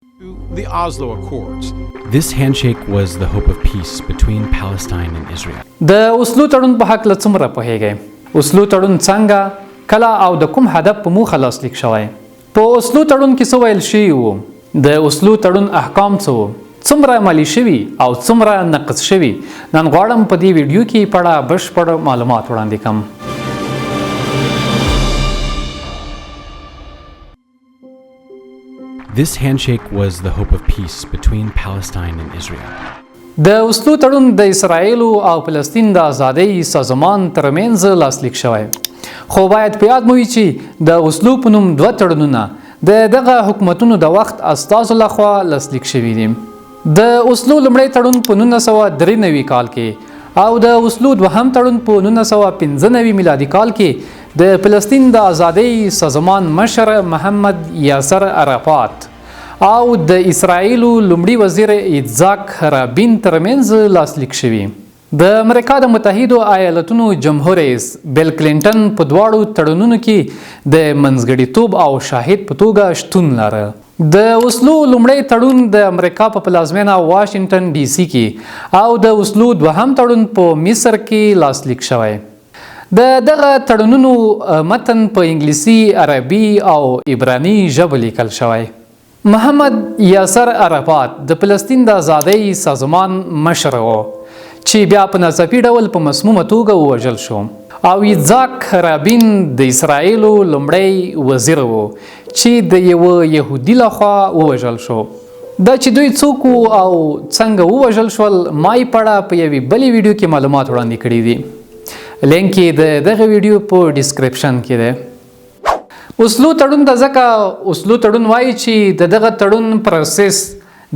The Oslo Accords. This handshake was the hope of peace between Palestine and Israel. د اوسلو تړون په هکله څومره پوهیږئ؟ اوسلو تړون څنګه، کله او د کوم هدف په موخه لاسلیک شوی؟ په اوسلو تړون کې څه ویل شوي وو؟ د اوسلو تړون احکام څه وو؟ څومره عملي شوي او څومره نقض شوي؟ نن غواړم په دې ویډیو کې په اړه بشپړ معلومات وړاندې کړم. This handshake was the hope of peace between Palestine and Israel. د اوسلو تړون د اسراییل او فلسطین د ازادۍ سازمان ترمنځ لاسلیک شوی، خو باید په یاد مو وي چې د اوسلو په نوم دوه تړونونه د دغه حکومتونو د وخت استازو لخوا لاسلیک شوي دي. د اوسلو لومړی تړون په 1993 کال کې او د اوسلو دوهم تړون په 1995 میلادي کال کې د فلسطین د ازادۍ سازمان مشر محمد یاسر عرفات او د اسراییل لومړي وزیر ایتزاک رابین ترمنځ لاسلیک شوي. د امریکا د متحدو ایالتونو جمهور رئیس بیل کلینټن په دواړو تړونونو کې د منځګړیتوب او شاهد په توګه شتون لاره. د اوسلو لومړی تړون د امریکا په پلازمېنه واشنګټن ډي سي کې او د اوسلو دوهم تړون په مصر کې لاسلیک شوی. د دغه تړونونو متن په انګلیسي، عربي او عبراني ژبه لیکل شوی. محمد یاسر عرفات د فلسطین د ازادۍ سازمان مشر و چې بیا په ناڅاپي ډول په مسمومه توګه ووژل شو، او ایتزاک رابین د اسراییلو لومړی وزیر و چې د یوه یهودي لخوا ووژل شو. دا چې دوی څوک وو او څنګه ووژل شول، ما یې په اړه په یوې بلې ویډیو کې معلومات وړاندې کړي دي. لینک یې د دغه ویډیو په ډیسکریپشن کې دی. اوسلو تړون ته ځکه اوسلو تړون وایي چې د دغه تړون پروسس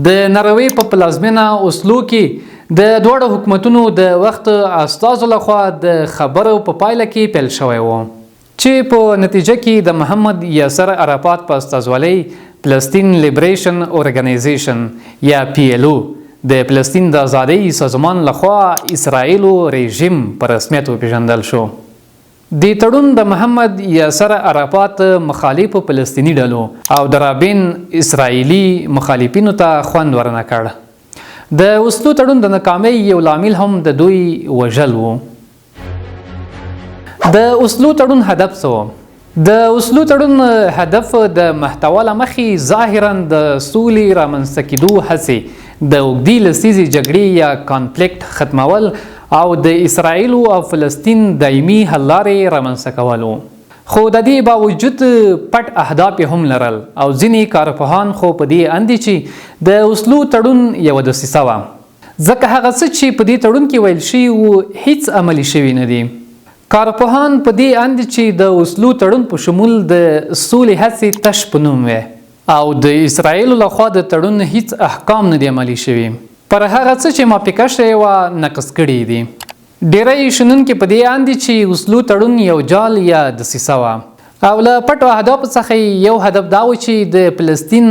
د ناروې په پلازمېنه اوسلو کې د دواړو حکومتونو د وخت استازو لخوا د خبرو په پایله کې پیل شوی و، چې په نتیجه کې د محمد یاسر عرفات په استازولۍ فلسطین لیبریشن اورګنایزیشن یا پي ایل او د فلسطین د ازادۍ سازمان لخوا اسرائیلو رژیم په رسمیت وپیژندل شو. دې تړون د محمد یاسر عرفات مخالفو فلسطیني ډلو او د رابین اسرائیلي مخالفینو ته خوند ورنه کړ. د اوسلو تړون د ناکامۍ یو لامل هم د دوی وژل وو. د اوسلو تړون هدف څه و؟ د اوسلو تړون هدف د محتوا له مخې ظاهراً د سولې رامنځته کېدو هڅې، د اوږدې لسیزې جګړې یا کانفلیکټ ختمول او د اسرائیل او فلسطین دایمي حل لارې رامنځته کول وو. خو د دې باوجود پټ اهداف یې هم لرل، او ځینې کارپوهان خو په دې اند دي چې د اوسلو تړون یوه دسیسه وه، ځکه هغه څه چې په دې تړون کې ویل شوي وو هیڅ عملي شوي نه دي. کارپوهان په دې اند دي چې د اوسلو تړون په شمول د سولې هڅې تش په نوم وې او د اسرائیلو لخوا د تړون هیڅ احکام نه دي عملي شوي. پر هغه څه چې موافقه شوې وه نقض کړي دي. ډیری شنونکي په دې اند دي چې اوسلو تړون یو جال یا دسیسه وه او له پټو اهدافو څخه یې یو هدف دا و چې د فلسطین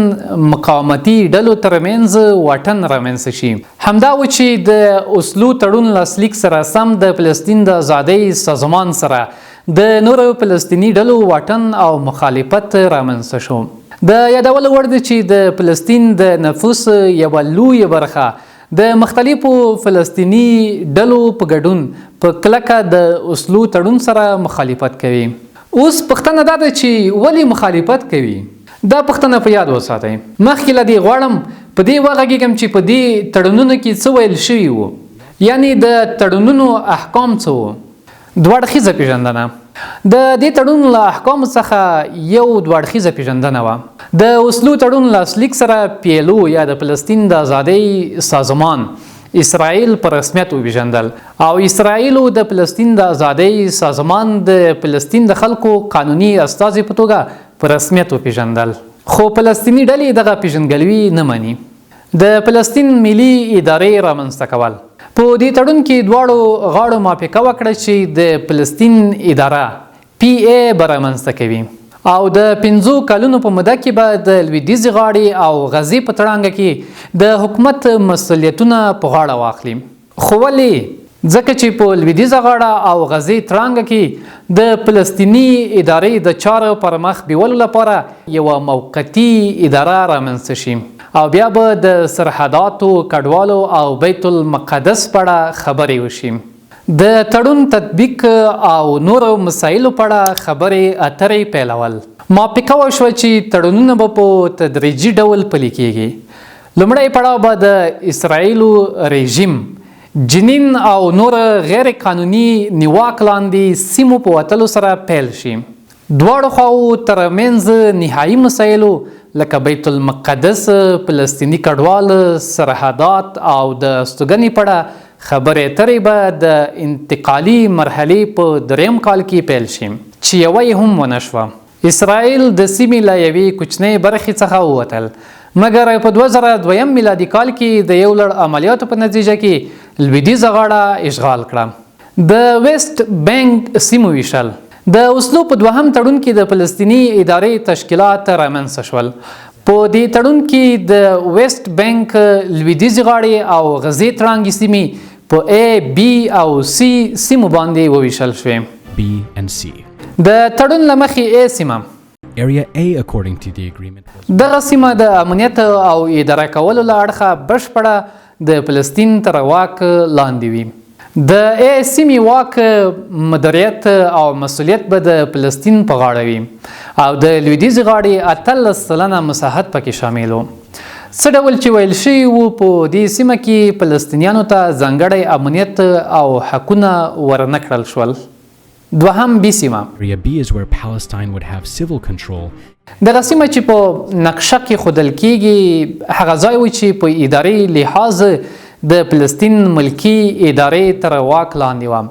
مقاومتي ډلو ترمنځ واټن رامنځته شي. همدا و چې د اوسلو تړون لاسلیک سره سم د فلسطین د ازادۍ سازمان سره د نورو فلسطیني ډلو واټن او مخالفت رامنځته شو. د یادولو وړ دی چې د فلسطین د نفوس یوه لویه برخه د مختلفو فلسطیني ډلو په ګډون په کلکه د اوسلو تړون سره مخالفت کوي. اوس پوښتنه دا ده چې ولې مخالفت کوي؟ دا پوښتنه په یاد وساتئ. مخکې له دې غواړم په دې وغږېږم چې په دې تړونونو کې څه ویل شوي وو، یعنې د تړونونو احکام څه وو. دوه اړخیزه پېژندنه. د دې تړون له احکامو څخه یو دوه اړخیزه پېژندنه وه. د اوسلو تړون لاسلیک سره پي ایل او یا د فلسطین د ازادۍ سازمان اسرائیل په رسمیت وپېژندل او اسرائیلو د فلسطین د ازادۍ سازمان د فلسطین د خلکو قانوني استازي په توګه په رسمیت وپېژندل. خو فلسطیني ډلې دغه پېژندګلوي نه مني. د فلسطین ملي ادارې رامنځته کول. په دې تړون کې دواړو غاړو موافقه وکړه چې د فلسطین اداره پي ای به رامنځته کوي او د 5 کلونو په موده کې به د لویدیځې غاړې او غزې په تړانګه کې د حکومت مسؤلیتونه په غاړه واخلي. خو ولې؟ ځکه چې په لویدیځه غاړه او غزې تړانګه کې د فلسطیني ادارې د چارو پر مخ بیولو لپاره یوه موقتي اداره رامنځته شي. او بیا به د سرحداتو، کډوالو او بیت المقدس په اړه خبرې وشي. د تړون تطبیق او نورو مسایلو په اړه خبرې اترې پیلول. موافقه وشوه چې تړونونه به په تدریجي ډول پلي کیږي. لومړی پړاو به د اسرائیلو رژیم جنین او نور غیر قانوني نیواک لاندې سیمو په وتلو سره پیل شي. دواړو خواوو ترمنځ نهایي مسایلو لکه بیت المقدس، فلسطیني کډوال، سرحدات او د استوګنې په اړه خبرې اترې به د انتقالي مرحلې په دریم کال کې پیل شي، چې یوه یې هم ونه شوه. اسرائیل د سیمې له یوې کوچنۍ برخې څخه ووتل، مګر په 2002 میلادي کال کې د یو لړ عملیاتو په نتیجه کې لویدیځه غاړه اشغال کړه. د ویسټ بانک سیمو ویشل. د اوسلو په دوهم تړون کې د فلسطیني ادارې تشکیلات رامنځته شول. په دې تړون کې د ویسټ بانک لویدیځې غاړې او غزې تړانګې سیمې په A، B او C سیمو باندې وویشل شوې. B and C. د تړون له مخې A سیمه، Area A, according to the agreement, was دغه سیمه د امنیت او اداره کولو له اړخه بشپړه د فلسطین تر واک لاندې وي. د A سیمې واک، مدیریت او مسؤلیت به د فلسطین په غاړه وي او د لویدیځې غاړې 18% مساحت پکې شامل و. څه ډول چې ویل شوي وو، په دې سیمه کې فلسطینیانو ته ځانګړی امنیت او حقونه ورنه کړل شول. دوهم B سیمه. Area B is where Palestine would have civil control دغه سیمه چې په نقشه کې ښودل کیږي، هغه ځای و چې په اداري لحاظ د فلسطین ملکي ادارې تر واک لاندې وه،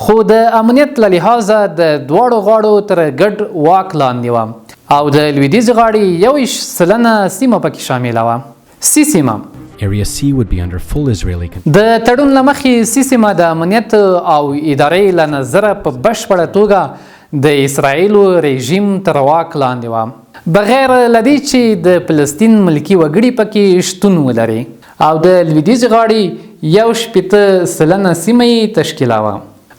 خو د امنیت له لحاظه د دواړو غاړو تر ګډ واک لاندې وه او د لویدیځې غاړې 21% سیمه پکې شامله وه. C سیمه. Area C would be under full Israeli control. د تړون له مخې C سیمه د امنیت او ادارې له نظره په بشپړه توګه د اسرائیلو رژیم تر واک لاندې وه، بغیر له دې چې د فلسطین ملکي وګړي پکې شتون ولري، او د لویدیځې غاړې 61% سیمه یې تشکیلوه.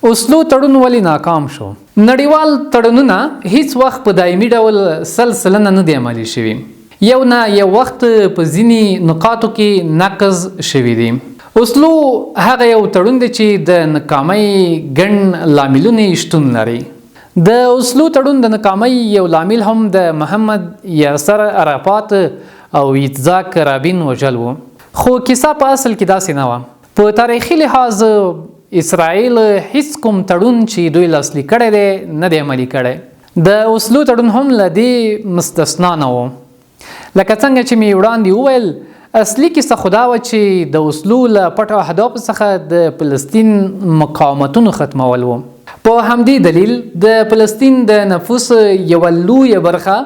اوسلو تړون ولې ناکام شو؟ نړیوال تړونونه هیڅ وخت په دایمي ډول 100% نه دي عملي شوي، یو نه یو وخت په ځینې نقاطو کې نقض شوي دي. اوسلو هغه یو تړون دی چې د ناکامۍ ګڼ لاملونه یې شتون لري. د اوسلو تړون د ناکامۍ یو لامل هم د محمد یاسر عرفات او یتزاک رابین وژل وو، خو کیسه په اصل کې داسې نه وه. په تاریخي لحاظ اسرائیل هیڅ کوم تړون چې دوی لاسلیک کړی دی نه دی عملي کړی. د اوسلو تړون هم له دې مستثنا نه و. لکه څنګه چې مې وړاندې وویل، اصلي کیسه خو دا وه چې د اوسلو له پټو اهدافو څخه د فلسطین مقاومتونو ختمول وو. په همدې دلیل د فلسطین د نفوس یوه لویه برخه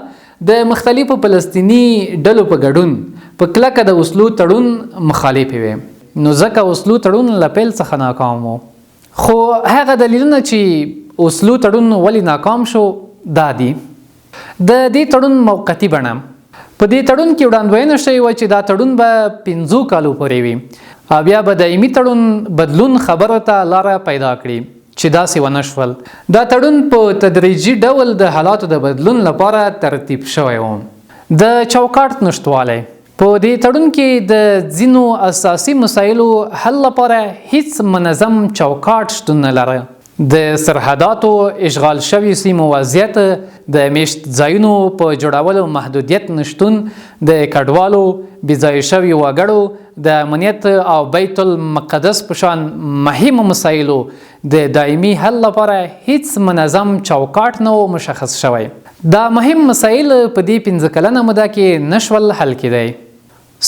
د مختلفو فلسطیني ډلو په ګډون په کلکه د اوسلو تړون مخالفې وې، نو ځکه اوسلو تړون له پیل څخه ناکام و. خو هغه دلیلونه چې اوسلو تړون ولې ناکام شو دا دي. د دې تړون موقتي بڼه. په دې تړون کې وړاندوینه شوې وه چې دا تړون به 5 کالو پورې وي او بیا به دایمي تړون بدلون خبرو ته لاره پیدا کړي، چې داسې ونه شول. دا تړون په تدریجي ډول د حالاتو د بدلون لپاره ترتیب شوی و. د چوکاټ نشتوالی. په دې تړون کې د ځینو اساسي مسایلو حل لپاره هیڅ منظم چوکاټ شتون نه لره. د سرحداتو، اشغال شویو سیمو وضعیت، د میشت ځایونو په جوړولو محدودیت نشتون، د کډوالو، بېځایه شویو وګړو، د امنیت او بیت المقدس په شان مهمو مسایلو د دایمي حل لپاره هیڅ منظم چوکاټ نه و مشخص شوی. دا مهم مسایل په دې 5 کلنه موده کې نشول حل کېدی.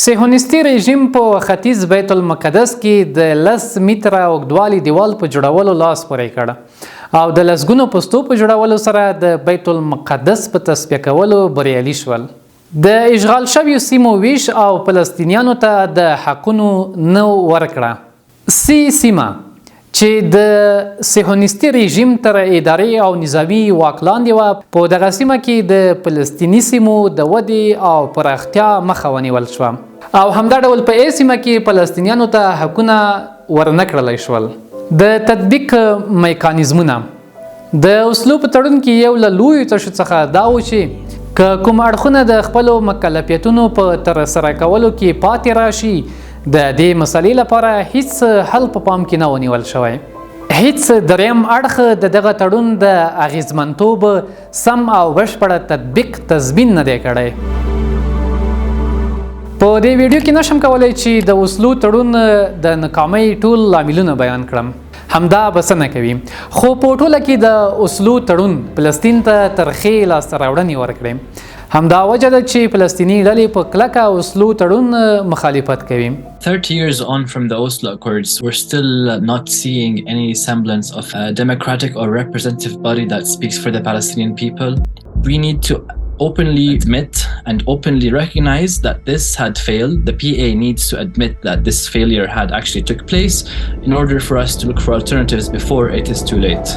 صهیونیستي رژیم په ختیځ بیت المقدس کې د 10 متره اوږدوالي دیوال په جوړولو لاس پورې کړ او د لسګونو پستو په جوړولو سره د بیت المقدس په تصفیه کولو بریالي شول. د اشغال شویو سیمو ویش او فلسطینیانو ته د حقونو نه ورکړه. C سیمه چې د صهیونیستي رژیم تر ادارې او نظامي واک لاندې وه، په دغه سیمه کې د فلسطیني سیمو د ودې او پراختیا مخه ونیول شوه او همدا ډول په A سیمه کې فلسطینیانو ته حقونه ورنه کړلی شول. د تطبیق میکانیزمونه. د اوسلو په تړون کې یو له لویو تشو څخه دا و چې که کوم اړخونه د خپلو مکلفیتونو په ترسره کولو کې پاتې راشي، د دې مسئلې لپاره هیڅ حل په پام کې نه و نیول شوی. هیڅ دریم اړخ د دغه تړون د اغیزمنتوب سم او بشپړ تطبیق تضمین نه دی کړی. په دې ویډیو کې نشم کولی چې د اوسلو تړون د ناکامۍ ټول لاملونه بیان کړم، همدا بسنه کوي. خو په ټوله کې د اوسلو تړون فلسطین ته ترخې لاسته راوړنې ورکړې. همدا وجه ده چې فلسطیني ډلې په کلکه اوسلو تړون مخالفت کوي. 30 years on from the Oslo Accords, we're still not seeing any semblance of a democratic or representative body that speaks for the Palestinian people. We need to openly admit and openly recognize that this had failed. The PA needs to admit that this failure had actually took place in order for us to look for alternatives before it is too late.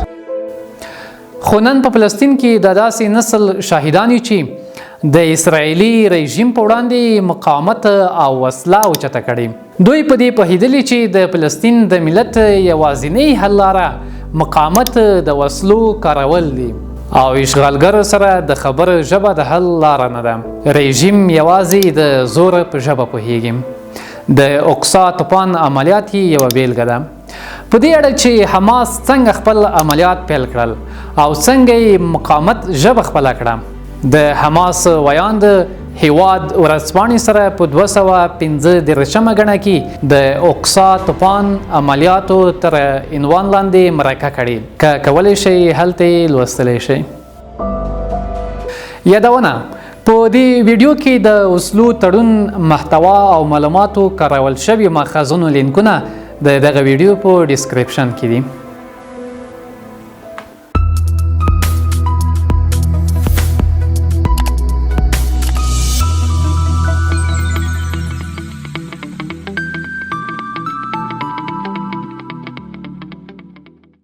خو نن په فلسطین کې د داسې نسل شاهدان یو چې د اسرائیلي رژیم په وړاندې مقاومت او وسله اوچته کړې. دوی په دې پوهېدلي چې د فلسطین د ملت یوازینۍ حل لاره مقاومت د وسلو کارول دي او اشغالګرو سره د خبرو ژبه د حل لاره نه ده. رژیم یوازې د زور په ژبه پوهېږي. د اقصا توپان عملیات یې یوه بیلګه ده. په دې اړه چې حماس څنګه خپل عملیات پیل کړل او څنګه یې مقاومت ژبه خپله کړه، د حماس ویاند هیواد ورځپاڼې سره په 235مه ګڼه کې د اقصا توپان عملیاتو تر عنوان لاندې مرکه کړې، که کولی شئ هلته یې لوستلی شئ. یادونه: په دې ویډیو کې د اوسلو تړون محتوا او معلوماتو کارول شوي ماخذونو لینکونه د دغه ویډیو په ډیسکریپشن کې دي.